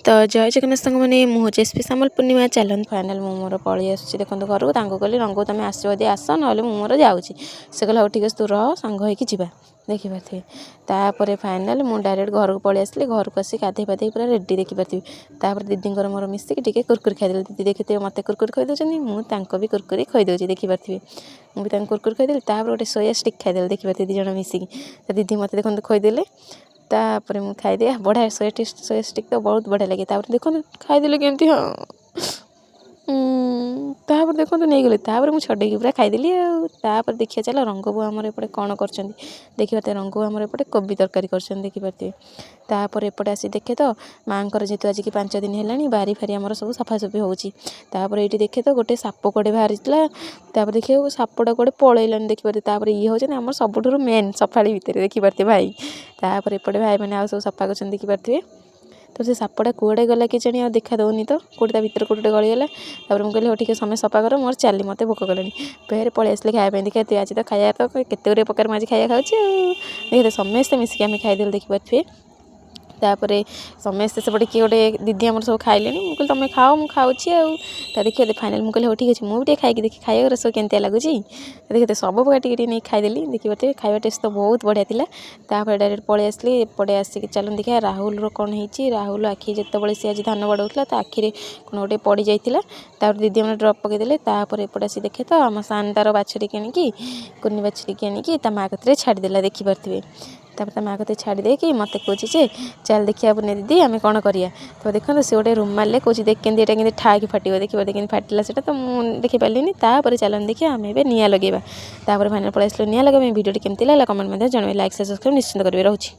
ତ ଜୟ ଜଗନ୍ନାଥ ସାଙ୍ଗମାନେ, ମୁଁ ହେଉଛି ଏସ୍ ପି ସାମଲ ପୂର୍ଣ୍ଣିମା। ଚାଲନ୍ତୁ, ଫାଇନାଲ୍ ମୁଁ ମୋର ପଳେଇ ଆସୁଛି ଦେଖନ୍ତୁ ଘରକୁ। ତାଙ୍କୁ କହିଲି, ରଙ୍ଗକୁ ତମେ ଆସିବ ଯଦି ଆସ, ନହେଲେ ମୁଁ ମୋର ଯାଉଛି। ସେ କହିଲେ, ହଉ ଠିକ୍ ଅଛି, ତୁ ରହ, ସାଙ୍ଗ ହେଇକି ଯିବା। ଦେଖିପାରୁଥିବେ, ତାପରେ ଫାଇନାଲ୍ ମୁଁ ଡାଇରେକ୍ଟ ଘରକୁ ପଳେଇ ଆସିଲି। ଘରକୁ ଆସିକି ଗାଧେଇ ପାଧେଇ ପୁରା ରେଡ଼ି, ଦେଖିପାରୁଥିବେ। ତାପରେ ଦିଦିଙ୍କର ମୋର ମିଶିକି ଟିକେ କୁରକୁରି ଖାଇଦେଲି। ଦିଦି ଦେଖିଥିବେ, ମୋତେ କୁରକୁରି ଖୋଇ ଦେଉଛନ୍ତି, ମୁଁ ତାଙ୍କୁ ବି କୁରକୁରି ଖୋଇ ଦେଉଛି। ଦେଖିପାରୁଥିବେ, ମୁଁ ବି ତାଙ୍କୁ କୁରକୁରି ଖୋଇଦେଲି। ତାପରେ ଗୋଟେ ସୋୟା ଷ୍ଟିକ୍ ଖାଇଦେଲି। ଦେଖିପାରୁଥିବେ, ଦୁଇ ଜଣ ମିଶିକି। ତ ଦିଦି ମୋତେ ଦେଖନ୍ତୁ ଖୋଇଦେଲେ, ତାପରେ ମୁଁ ଖାଇଦିଏ। ବଢ଼ିଆ ସୋୟା ଷ୍ଟିକ୍ ତ ବହୁତ ବଢ଼ିଆ ଲାଗେ। ତାପରେ ଦେଖନ୍ତୁ ଖାଇଦେଲେ କେମିତି। ହଁ, ତାପରେ ଦେଖନ୍ତୁ ନେଇଗଲେ, ତାପରେ ମୁଁ ଛଡ଼େଇକି ପୁରା ଖାଇଦେଲି। ଆଉ ତାପରେ ଦେଖିବା ଚାଲ, ରଙ୍ଗବୋଉ ଆମର ଏପଟେ କ'ଣ କରୁଛନ୍ତି। ଦେଖିପାରୁଥିବେ, ରଙ୍ଗବୋଉ ଆମର ଏପଟେ କୋବି ତରକାରୀ କରୁଛନ୍ତି, ଦେଖିପାରୁଥିବେ। ତାପରେ ଏପଟେ ଆସି ଦେଖେ ତ ମାଆଙ୍କର ଯେହେତୁ ଆଜିକି 5 ଦିନ ହେଲାଣି, ବାରି ଫାରି ଆମର ସବୁ ସଫାସଫି ହେଉଛି। ତାପରେ ଏଇଠି ଦେଖେ ତ ଗୋଟେ ସାପ କୁଆଡ଼େ ବାହାରିଥିଲା। ତାପରେ ଦେଖିବାକୁ ସାପଟା କୁଆଡ଼େ ପଳେଇଲାଣି, ଦେଖିପାରୁଥିବେ। ତାପରେ ଇଏ ହେଉଛନ୍ତି ଆମର ସବୁଠାରୁ ମେନ୍ ସଫାଳି ଭିତରେ, ଦେଖିପାରୁଥିବେ ଭାଇ। ତାପରେ ଏପଟେ ଭାଇମାନେ ଆଉ ସବୁ ସଫା କରୁଛନ୍ତି, ଦେଖିପାରୁଥିବେ। ତ ସେ ସାପଟା କୁଆଡ଼େ ଗଲା କେଜାଣି, ଆଉ ଦେଖା ଦେଉନି ତ। କେଉଁଠି ତା ଭିତରେ କେଉଁଠି ଗୋଟେ ଗଳିଗଲା। ତାପରେ ମୁଁ କହିଲି, ହଉ ଠିକ୍ ଅଛି, ସମୟ ସଫା କର, ମୋର ଚାଲି, ମୋତେ ଭୋକ କଲାଣି। ଫେରେ ପଳେଇ ଆସିଲି ଖାଇବା ପାଇଁ। ଦେଖିବା, ଆଜି ତ ଖାଇବା ତ କେତେ ଗୁଡ଼ିଏ ପ୍ରକାର ମୁଁ ଆଜି ଖାଇବା ଖାଉଛି। ଆଉ ଦେଖିତେ ସମସ୍ତେ ମିଶିକି ଆମେ ଖାଇଦେଲୁ, ଦେଖିପାରୁଥିବେ। ତାପରେ ସମସ୍ତେ ସେପଟେ କିଏ ଗୋଟେ ଦିଦି ଆମର ସବୁ ଖାଇଲେଣି। ମୁଁ କହିଲି, ତମେ ଖାଅ, ମୁଁ ଖାଉଛି। ଆଉ ତା ଦେଖିବ ଫାଇନାଲ୍ ମୁଁ କହିଲି, ହଉ ଠିକ୍ ଅଛି, ମୁଁ ବି ଟିକେ ଖାଇକି ଦେଖି ଖାଇବା ସବୁ କେମିତିଆ ଲାଗୁଛି। ଦେଖିତେ ସବୁ ପ୍ରକାର ଟିକେ ଟିକେ ନେଇକି ଖାଇଦେଲି। ଦେଖିପାରୁଥିବେ, ଖାଇବା ଟେଷ୍ଟ ତ ବହୁତ ବଢ଼ିଆ ଥିଲା। ତାପରେ ଡାଇରେକ୍ଟ ପଳେଇ ଆସିଲି ଏପଟେ। ଆସିକି ଚାଲନ୍ତୁ ଦେଖିବା ରାହୁଲର କ'ଣ ହେଇଛି। ରାହୁଲ ଆଖି ଯେତେବେଳେ ସେ ଆଜି ଧାନ ବାଡ଼ଉଥିଲା, ତା ଆଖିରେ କ'ଣ ଗୋଟେ ପଡ଼ିଯାଇଥିଲା। ତାପରେ ଦିଦି ଆମର ଡ୍ରପ୍ ପକେଇଦେଲେ। ତାପରେ ଏପଟେ ଆସି ଦେଖେ ତ ଆମ ସାନ ତାର ବାଛୁରୀ କିଣିକି, କୁନି ବାଛୁରୀ କିଣିକି ତା ମା କତିରେ ଛାଡ଼ିଦେଲା, ଦେଖିପାରୁଥିବେ। ତାପରେ ତା ମା କତିରେ ଛାଡ଼ି ଦେଇକି ମୋତେ କହୁଛି ଯେ, ଚାଲ ଦେଖିବା ପୁନି ଦିଦି, ଆମେ କ'ଣ କରିବା। ତ ଦେଖନ୍ତୁ, ସେ ଗୋଟେ ରୁମାଲରେ କହୁଛି, ଦେଖ କେମିତି ଏଇଟା କେମିତି ଠାକି ଫାଟିବ। ଦେଖିବ କେମିତି ଫାଟିଲା, ସେଇଟା ତ ମୁଁ ଦେଖିପାରିଲିନି। ତାପରେ ଚାଲନ୍ତୁ ଦେଖିବା, ଆମେ ଏବେ ନିଆଁ ଲଗେଇବା। ତାପରେ ଫାଇନାଲ୍ ପଳେଇ ଆସିଲୁ ନିଆଁ ଲଗେଇବା ପାଇଁ। ଭିଡ଼ିଓଟି କେମିତି ଲାଗିଲା କମେଣ୍ଟ ମଧ୍ୟ ଜଣାଇବେ। ଲାଇକ୍, ସବସ୍କ୍ରାଇବ୍ ନିଶ୍ଚିତ କରିବେ। ରହୁଛି।